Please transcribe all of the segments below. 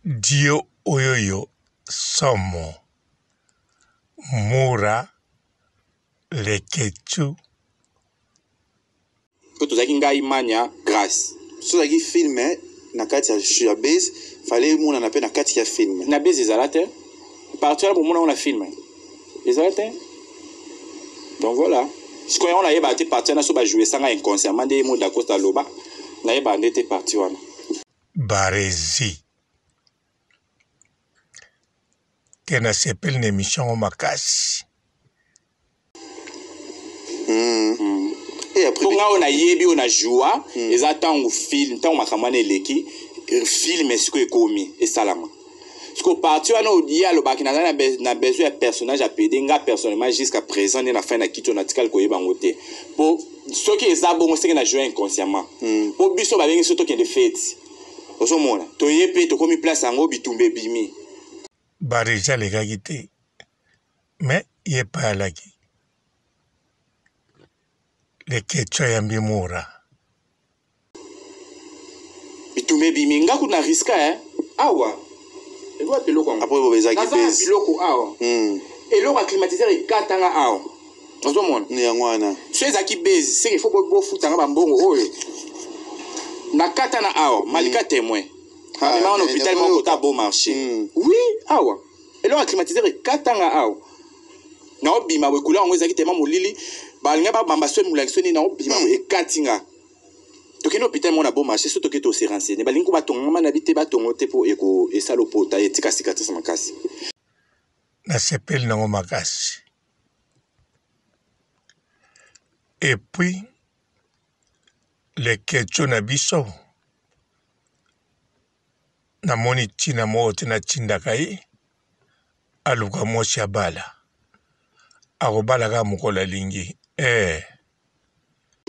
Dio oyoyo somo mura leketchou. Po tozalaki ngai mania grace. Soki ezalaki film na kati ya base fallait emonana pe na kati ya film. Na base ezala te partie wana bomona yango na film ezala te donc voilà sikoyo yango nayebaka te partie wana so ba jouer sanga inconsciemment nde ye mo dacosta aloba nayebaka nde te partie wana. Barezi te nasepeli na emission yango makasi. Mm. Et après, mpo nga oyo nayebi oyo na joua mm. eza ntango film ntango makambo wana eleki film sikoyo ekomi esalama sikoyo parti wana ye alobaki nazali na besoin ya personnage ya pede nga personnellement jusqu'à présent nde na fin na kiti oyo natikali koyeba yango te mpo soki eza bongo seke na joue inconsciemment mpo mm. biso babengi biso tokende feti ozomona toye mpe tokomi place yango bitumba ebimi Barezi alekaki te mais ye pe alaki. Leketchou ayambi Mura. Bitumba ebimi nga kutu na risqua eh awa wapi eloko yango Après bobe ezalaki naza na base. biloko awa Mm. eloko ya climatiseur ekata nga awa ozomona Ni yango wana. so ezalaki base seke il faut bofuta nga bambongo oyo nakata na awa malika témoin Ah, amemaka na mais hôpital moko nakoyoka. kota beau marché Mm. oui awa eloko ya climatiseur ekatanga awa naobima boye couleur yango ezalaki tema molili balinga babamba so molangi so nini naobima boye ekati nga tokende hôpital moko na beau marché so toke tose renseigner balingi ko batonga nga na bi te batongo te mpo eko esala opota etika cicatrice makasi Nasepeli nango makasi. Et puis leketchou na biso namoni ntina moko te natindaka ye aluka mwasi abala akobala kaka mokolo alingi eh.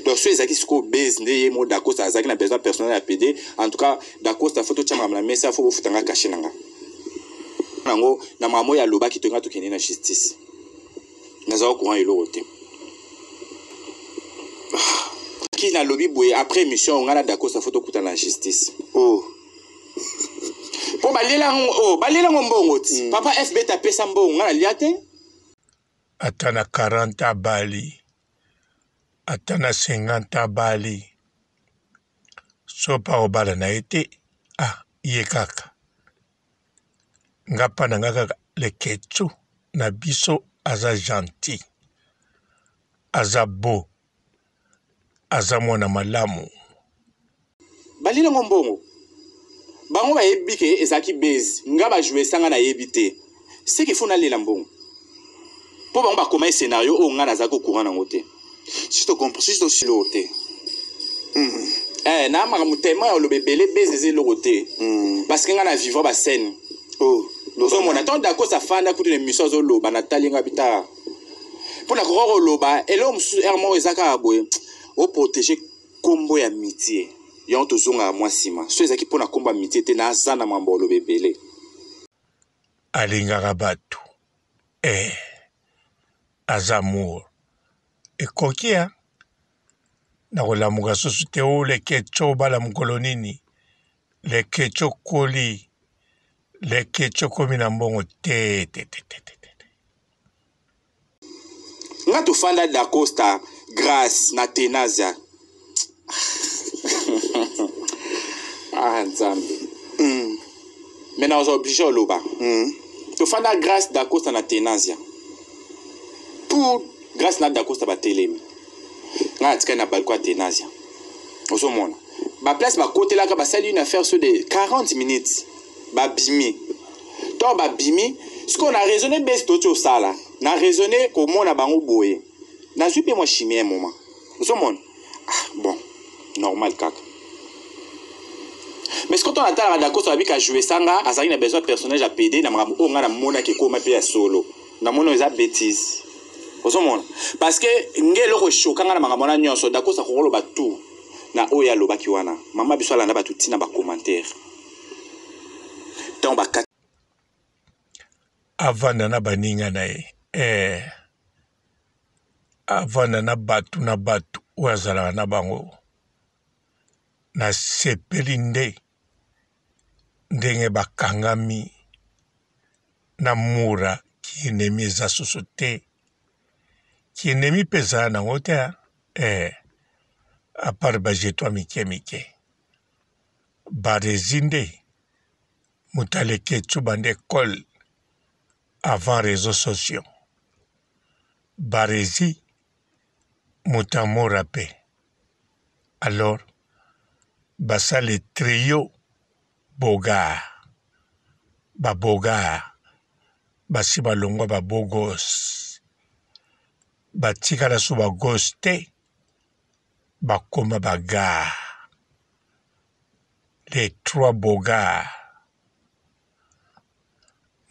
Donc soki ezalaki sikoyo base nde ye moko Dacosta azalaki na besoin personnel ya PD en tout cas Dacosta faut totia makambo na mesa faut bofuta nga cachet na nga yango na makambo oyo alobaki tolinga tokende na justice naza au courant eloko te ki nalobi boye après émission nga na Dacosta faut tokutana na justice Oh. mpo baliela yango oh, baliela yango mbongo ti mm. papa fbt apesa mbongo nga nalia te ata na 40 abali ata na 50 abali sopa obala na ye te ah ye kaka nga pa na nga kaka leketchou na biso aza gentil aza beau aza mwana malamu. Balia nango mbongo bango bayebi ke ezalaki base nga ba jouer nga nayebi te ce qu'il faut nalela mbongo po bango bakoma scenario oyo nga nazalaki au courant nango te Si to comprends, si to eloko te eh, na makambo tellement ya oloba ebele base eza eloko te Mm. parce que nga na vivre ba scène Oh. ozomona ntango dakosa afanda kutu na émission azoloba natali nga bita mpo na koka koloba eloko mosusu heure moko eza kaka boye oprotege nkombo ya mitie yango tozongaka mwa nsima so ezalaki mpo na nkombo ya mitie te naza na mambo oloba ebele Alingaka batu eh aza amour ekoki hein nakolamuka susu te oh leketshou obala mokolo nini leketshou okoli leketshou okomi na mbongo te te te te te Nga tofanda dacosta grace na tenasia ah nzambe Mm. mais naza oblige oloba Mm. tofanda grace dacosta na tenasia pour grace na dacosta batelemi nga natikali na balcon ya tenasia ozomona baplace bakotelaka basali une affaire sur de 40 minutes babimi to babimi sikoyo na raisonne base toti osala na raisonne komona bango boye nazwi mpe mwa chimie un moment ozomona ah, bon normal kaka mais sikoyo to natalaka dakoso abika joue sanga azalaki na besoin personnage ya pd na makambo oyo ngai namonaki ekoma mpe ya solo namoni oyo eza bétise ozomona parce que nge eloko eshoka ngai na makambo wana nyonso dakoso akokoloba tout na oyo alobaki wana mama biso alanda bato ntina bacommentaire ntango bakati avanda na baninga na ye eh, avanda na bato na bato oyo azalaka na bango nasepeli nde Ndenge bakangami na mura ki-ennemi eza susu te. Ki-ennemi mpe ezala nango te eh, à part ba jetons ya mike mike. Barezi nde moto aleki etuba nde ecole avant reseaux sociaux. Barezi moto ya mura mpe. Alors basali trio Bogar ba bogar basi balongwa ba beau gosse batikala su ba gosse te bakoma ba gars les trois bogar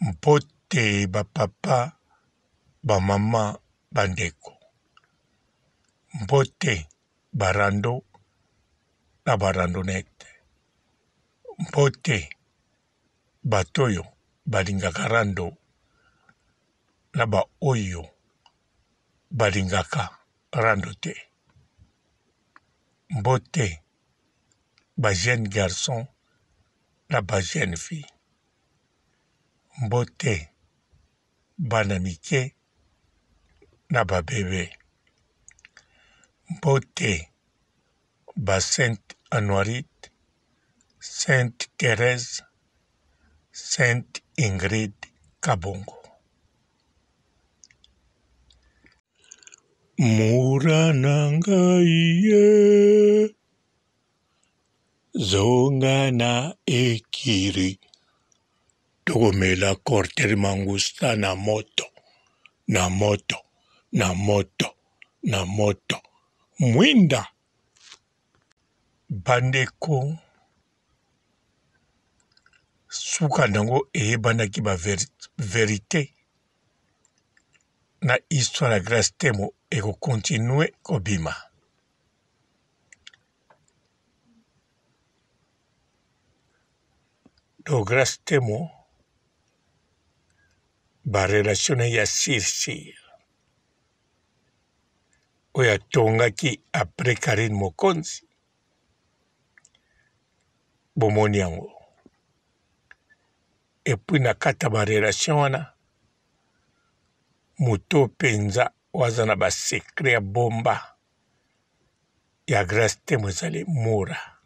mpote ba papa ba mama ba ndeko mpote ba rando na ba randonnette. Mbote bato oyo balingaka rando na ba oyo balingaka rando te. Mbote ba jeune garçon na ba jeune fille. Mbote bana mike na ba bebe. Mbote ba sainte Anuarite, sainte Therèse, sainte Ingrid Kabongo. Mura na ngai ye zonga na ekiri tokomela corter mangusta na moto na moto na moto na moto mwinda. Bandeko suka nango eyebanaki ba verite na histoire ya Grace Temo eko continuer kobima. Donc Grace Temo ba relation na ye ya sur sur oyo atongaki après Carine Mokonzi bomoni yango epuis na kati ya ba relation wana moto mpenza oyo aza na ba secret ya bomba ya Grace Temo ezali Mura.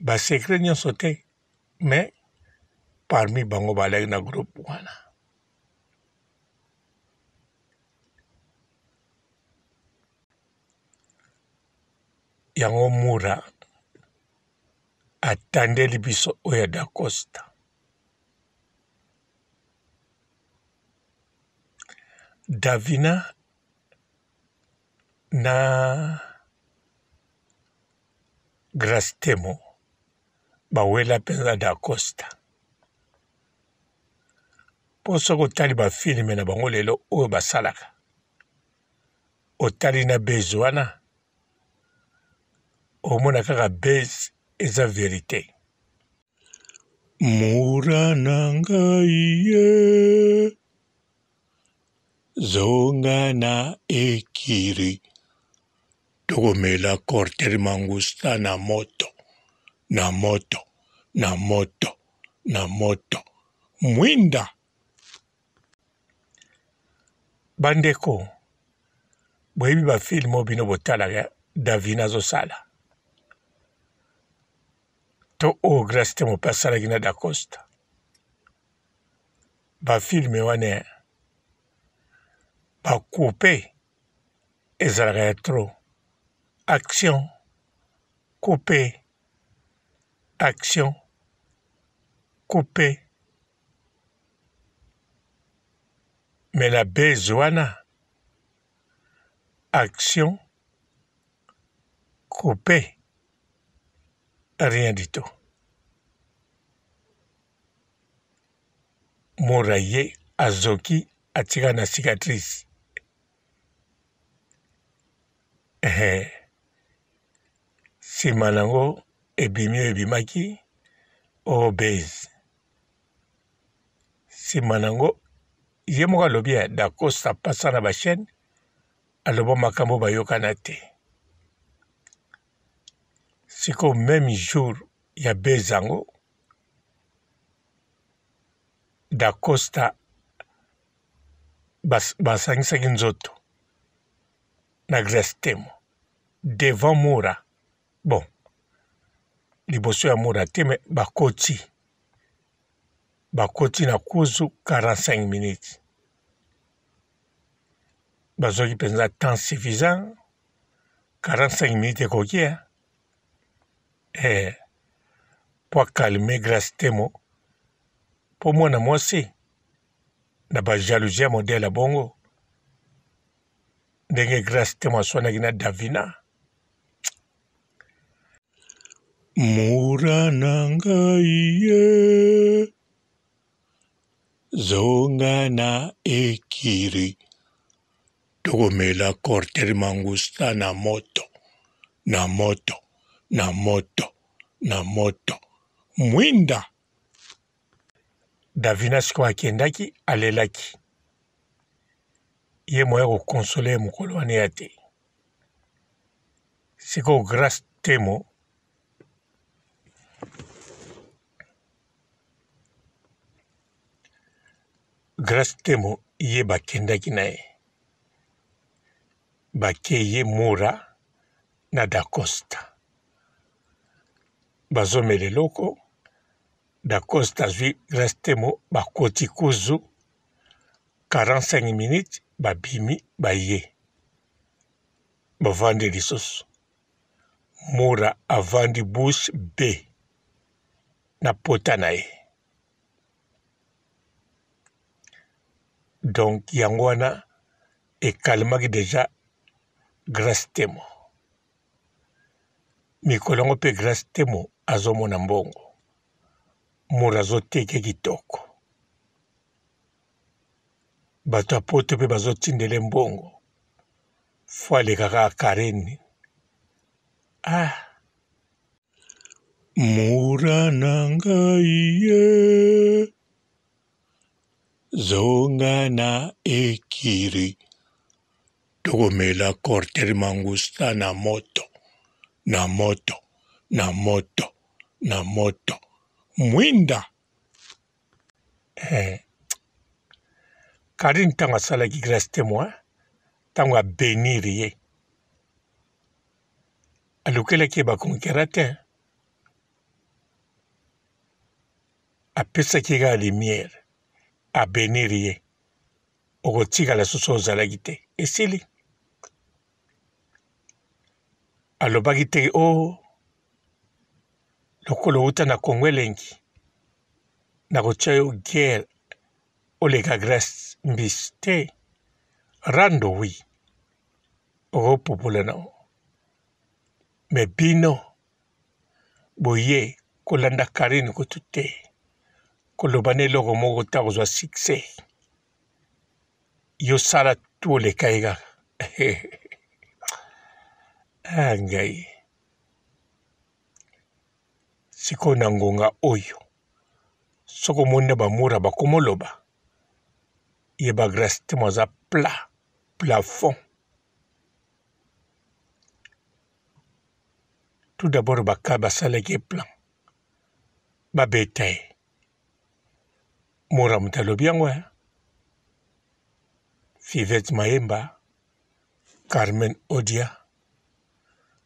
Ba secret nyonso te mais parmi bango balaki na groupe wana. Yango Mura atandeli biso oyo ya Dacosta. Davina na Grace Temo bawela mpenza Dacosta. Mpo soki otali ba filme na bango lelo oyo basalaka, otali na base wana, omona kaka base eza verite. Mura na ngai ye zonga na ekiri tokomela corter mangusta na moto na moto na moto na moto mwinda. Bandeko boyebi ba film oyo bino botalaka Davina azosala to oyo Grace Temo mpe asalaki na Dacosta ba film wana ba coupe ezalaka ya trop action coupe action coupe mais na base wana action coupe rien du tout mora ye azoki atika na cicatrice eh. Sima nango ebimi oyo ebimaki oh base sima nango ye moko alobi ya dacosta pasa na ba chaîne aloba makambo bayokana te. Sikoyo meme jour ya buzz yango Dacosta basangisaki nzoto na Grace Temo devant Mura. Bon, liboso ya Mura te me bakoti bakoti na kuzu 45 minutes bazwaki mpenza temps suffisant 45 minutes ekoki eh? Eh, mpo akalme Grace Temo mpo mwana mwasi na ba jalousie ya modèle ya bongo ndenge Grace Temo aswanaki na Davina. Mura na ngai ye zonga na ekiri tokomela corter mangusta na moto na moto na moto na moto mwinda. Davina sikoyo akendaki alelaki ye moya kokonsole ye mokolo wana ya te sikoyo Grace Temo Grace Temo ye bakendaki na ye bake ye Mura na Dacosta bazomela eloko Dacosta azwi Grace Temo bakoti kuzu 45 minutes babimi baye bavandi lisusu Mura avandi bouche bee na pota na ye donc yango wana ekalmaki deja Grace Temo mikolo yango mpe Grace Temo azomona mbongo Mura azoteke kitoko bato ya poto mpe bazotindele mbongo fo aleka kaka Karine ah Mura na ngai ye zonga na ekiri tokomela corter mangusta na moto na moto na moto na moto mwinda eh. Karine ntango asalaki grace temoin ntango abenir ye alukelaki ye bakonkera te apesaki ye kaka lumière abenir ye okotikala susu ozalaki te esili alobaki te o oh, lokola owuta na Congo elengi nakotia yo guerre oleka Grace Mbisi te rando oui okopopola na me bino boye kolanda Carine kutu te koloba na eloko moko te akozwa succès yo sala tu oleka ye kaka ah ngai Sikoyo na ngonga oyo soki omoni na ba mura bakomoloba yeba grace temo aza plat plafond tout d'abord baka basalaki ye plan babeta ye mura moto alobi yango eh? Fivette Mayemba Carmen Odia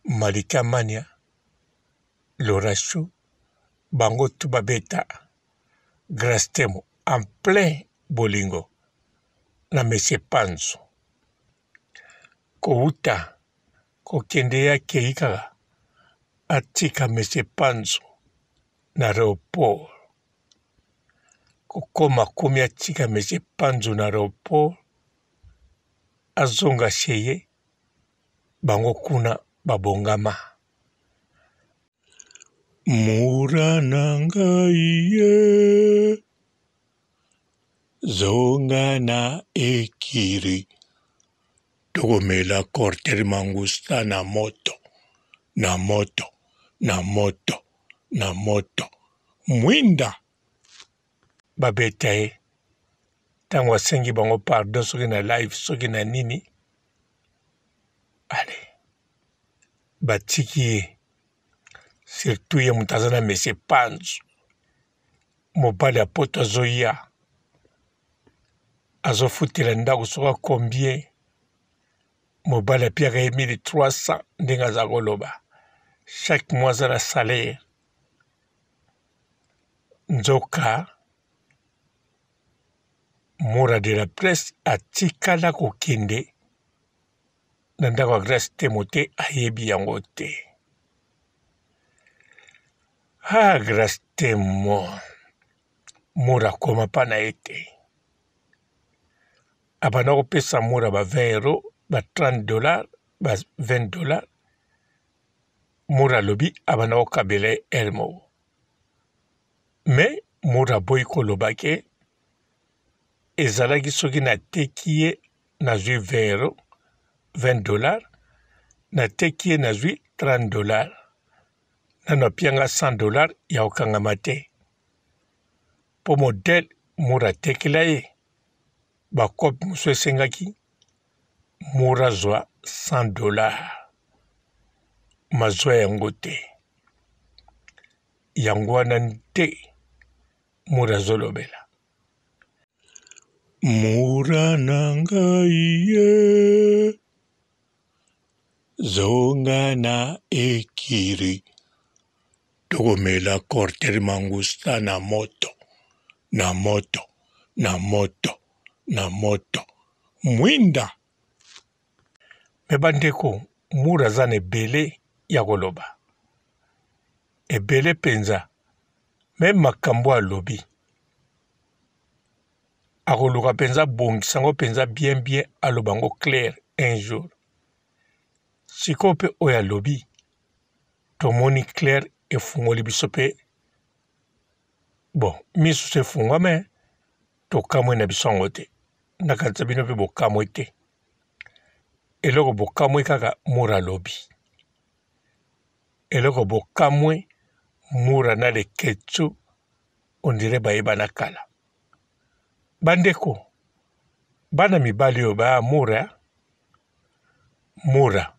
Malika Mania Laura Chou bango tout babeta Grace Temo en plein bolingo na Monsieur Panzu kowuta kokende ye akeyi kaka atika Monsieur Panzu na aeroport kokoma akomi atika Monsieur Panzu na aeroport azonga chez ye bango kuna babongama. Mura na ngai ye zonga na ekiri tokomela corter mangusta na moto na moto na moto na moto mwinda babeta ye ntango asengi bango pardon soki na live soki na nini ale batiki ye. Surtout ye moto aza na monsieur Panzu. Mobali ya poto azoya azofutela ndako soka combien mobali apiaka ye 1300 ndenge aza koloba chaque mois aza na salaire nzoka Mura de la presse atikala kokende na ndako ya Grace Temo te ayebi yango te. Ah, Grace Temo Mura akoma mpa na ye te. Abanda kopesa Mura ba 20 euro, ba 30 dollars, ba 20 dollars. Mura alobi abanda kokabela ye heure moko. Mais Mura aboyi koloba ke ezalaki soki nateki ye nazwi 20 euro, 20 dollars, nateki ye nazwi 30 dollars. Nanu apia nga 100 dollars ya kokangama te. Po modèle Mura atekela ye ba coop mosusu esengaki Mura azwa 100 dollars. Mazwa yango te. Yango wana nde Mura azolobela. Mura na ngai ye zonga na ekiri tokomela corter mangusta na moto na moto na moto na moto mwinda me bandeko mura aza na ebele ya koloba ebele mpenza me makambo alobi akoluka mpenza abongisa yango mpenza bien bien aloba yango clair un jour sikoyo mpe oyo alobi tomoni clair efungoli biso mpe bon misusu efungwame tokamwe na biso yango te nakanisa bino mpe bokamwe te eloko bokamwe kaka mura alobi eloko bokamwe mura na leketsu ondire bayebana kala bandeko bana mibali oyo ba mura mura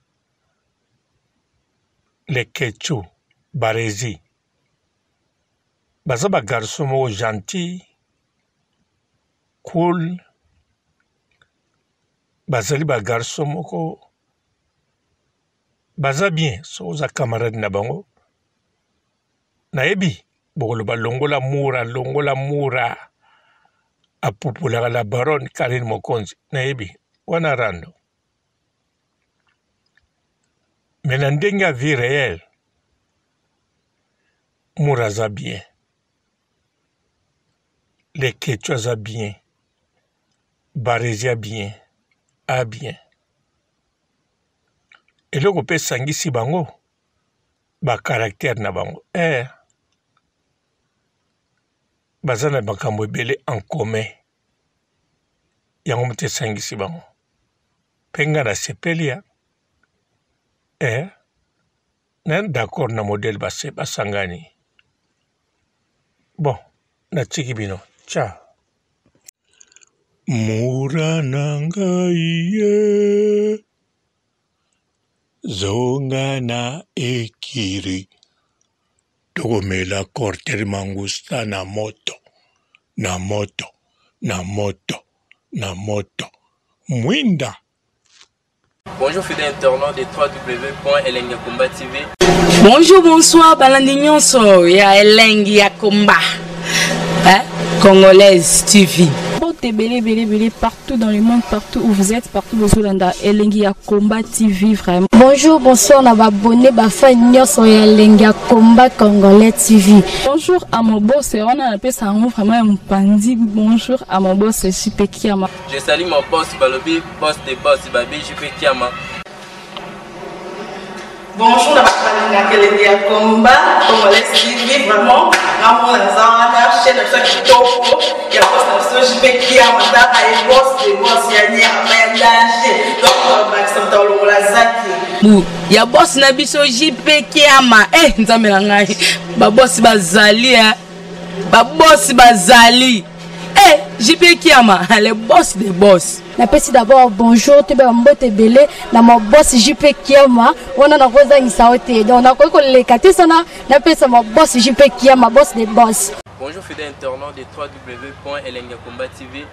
leketsu barezi baza ba garçon moko gentil cool bazali ba garçon moko baza bien soki oza camarade na bango nayebi bokoloba longola mura longola mura apupolaka la baronne Karine Mokonzi nayebi wana rando me na ndenge ya vie réelle mura aza bien leketchu aza bien barezi a bien a bien eloko mpe esangisi bango ba caractère na bango eh baza na makambo ebele en commun yango moto esangisi bango mpe ngai nasepeli ya eh na d'accord na modèle base basangani bon natiki bino ciao mura na ngai ye Zonga na ekiri tokomela corter mangusta na moto na moto na moto na moto mwinda. Bonjour fidèles internautes de www.elengiyakomba TV. Bonjour, bonsoir, balandi nyonso ya elengi ya komba. Hein? Congolaise TV. Mbote ebele ebele ebele partout dans le monde, partout où vous êtes, partout bozolanda elengi ya combat TV vraiment. Bonjour, bonsoir na ba abonné ba fan nyonso ya elengi ya combat congolais TV. Bonjour à mon boss, wana napesa yango vraiment ya mopanzi. Bonjour à mon boss JP Kiama. Je salue mon boss balobi boss de boss babi JP Kiama. Bonjour na bato balingaka elengi ya combat congolais TV vraiment ngamona naza wana chaîne na biso ya kitoko ya boss na biso JP Kiama tala ye boss de boss ya nyama ya danger donc bakisa moto alongola zaki bu ya boss na biso JP Kiama eh nzambe na ngai ba boss bazali eh ba boss bazali. Eh, JP Kiama, le boss des boss. Napesi d'abord bonjour toyeba bambote ebele na ma boss JP Kiama wana nakozangisa yo te, donc nakoki koleka te sana napesa ma boss JP Kiama, boss des boss. Bonjour fidèles internautes de www.elengiyakomba TV.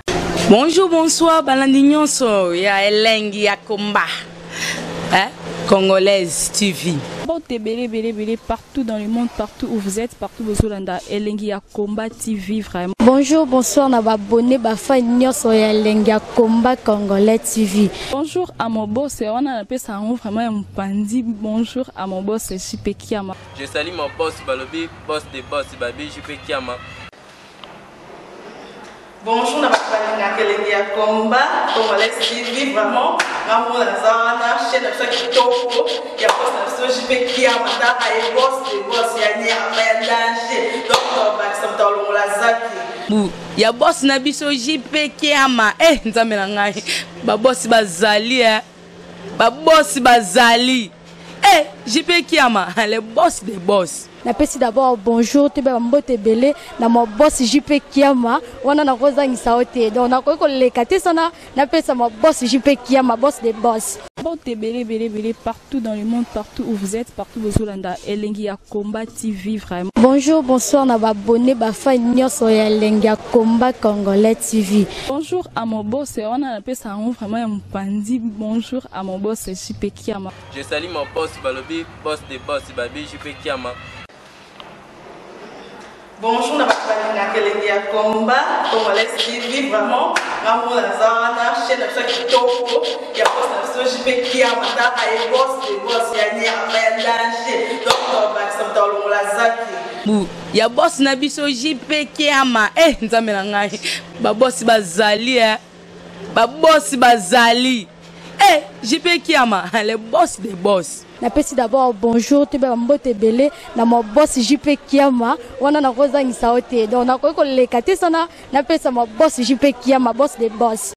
Bonjour, bonsoir balandi nyonso ya Elengi ya Komba, hein? Congolaise TV. Mbote ebele ebele ebele partout dans le monde, partout où vous êtes, partout bozolanda Elengi ya Combat TV vraiment. Bonjour, bonsoir na baabonné, bafan nyonso ya Elengi ya Combat Congolais TV. Bonjour à mon boss, wana napesa yango vraiment ya mopandi. Bonjour à mon boss JP Kiama. Je salue mon boss balobi boss de boss babi JP Kiama. Bonjour na bato balingaka Elengi ya Combat Congolais TV, vraiment ngamona naza wana, chaîne na biso ya kitoko ya boss na biso JP Kiama, taka ye boss de boss ya nyama ya danger, donc tobakisa moto alongola zaki Bu ya boss na biso JP Kiama. Eh, nzambe na ngai, babosi bazali, eh. Babosi bazali. Eh, JP Kiama, le boss des boss. Napesi d'abord bonjour toyeba bambote ebele na ma boss JP Kiama wana nakozangisa yo te, donc nakoki koleka te sana napesa ma boss JP Kiama, boss des boss. Mbote ebele ebele ebele partout dans le monde, partout où vous êtes, partout bozolanda Elengi ya Combat TV vraiment. Bonjour, bonsoir na baabonné, bafan nyonso ya Elengi ya Combat Congolais TV. Bonjour à mon boss, wana napesa yango vraiment ya mopandi. Bonjour à mon boss JP Kiama. Je salue mon boss balobi boss de boss babi JP Kiama. Bonjour na bato balingaka Elengi ya Combat Congolais TV, vraiment ngamona naza wana, chaîne na biso ya kitoko ya boss na biso JP Kiama, taka ye boss de boss ya nyama ya danger, donc tobakisa moto alongola zaki Bu ya boss na biso JP Kiama. Eh, nzambe na ngai, babosi bazali, eh. Babosi bazali. Eh, JP Kiama, le boss des boss. Napesi d'abord bonjour toyeba bambote ebele na ma boss JP Kiama wana nakozangisa yo te, donc nakoki koleka te sana napesa ma boss JP Kiama, boss des boss.